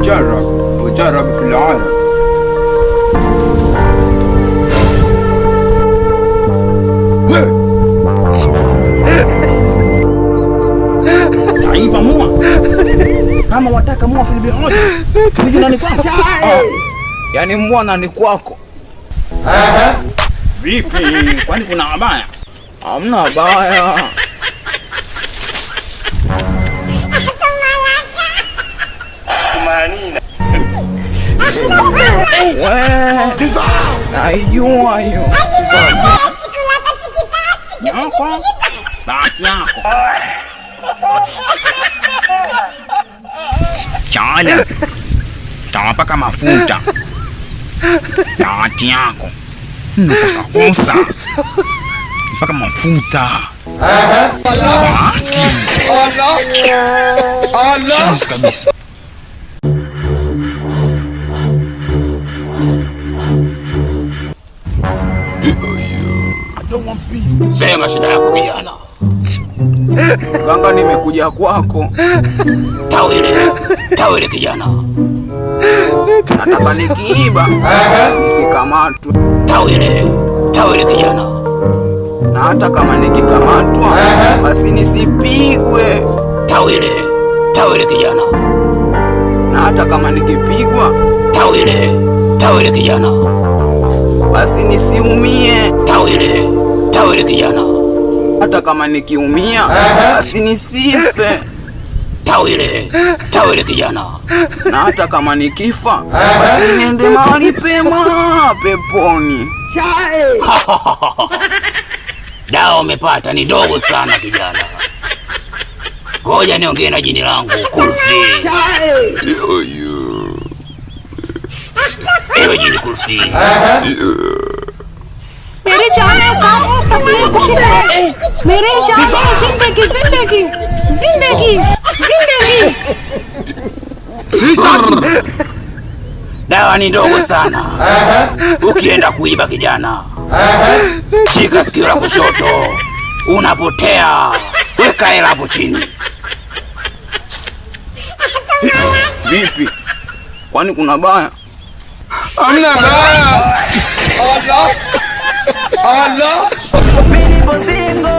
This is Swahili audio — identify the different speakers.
Speaker 1: مجرب مجرب في العالم. Taiba mua kama wataka mua fil sijui nani kwako. Yaani mua nani kwako? Vipi? Kwani kuna habaya? Hamna habaya. Naijua hiyo. Yako bahati yako. Chala tawapaka mafuta. Bahati yako nukosakosa mpaka mafuta. Bahati chance kabisa.
Speaker 2: Sema shida yako kijana.
Speaker 1: Ganga, nimekuja kwako.
Speaker 2: Tawile, tawile kijana.
Speaker 1: Nataka nikiiba nisikamatwe.
Speaker 2: Tawile, tawile kijana.
Speaker 1: Na hata kama nikikamatwa basi nisipigwe.
Speaker 2: Tawile, tawile kijana.
Speaker 1: Na hata kama nikipigwa,
Speaker 2: Tawile, tawile kijana.
Speaker 1: basi nisiumie.
Speaker 2: Tawile, tawile kijana.
Speaker 1: Hata kama nikiumia basi nisife.
Speaker 2: Tawile, tawile kijana.
Speaker 1: Na hata kama nikifa basi niende mahali pema peponi.
Speaker 2: Dawa umepata ni dogo sana kijana. Ngoja niongee na jini langu Kulfi. Ewe jini Kulfi.
Speaker 3: मेरे जान है काम है सपने खुशी है मेरे जान है जिंदगी जिंदगी जिंदगी जिंदगी.
Speaker 2: Dawa ni ndogo sana. Ukienda kuiba kijana, shika sikio la kushoto, unapotea. Weka hela hapo chini.
Speaker 1: Vipi? Kwani kuna baya?
Speaker 4: Hamna baya. Allah. Allah.
Speaker 5: Mimi nipo single.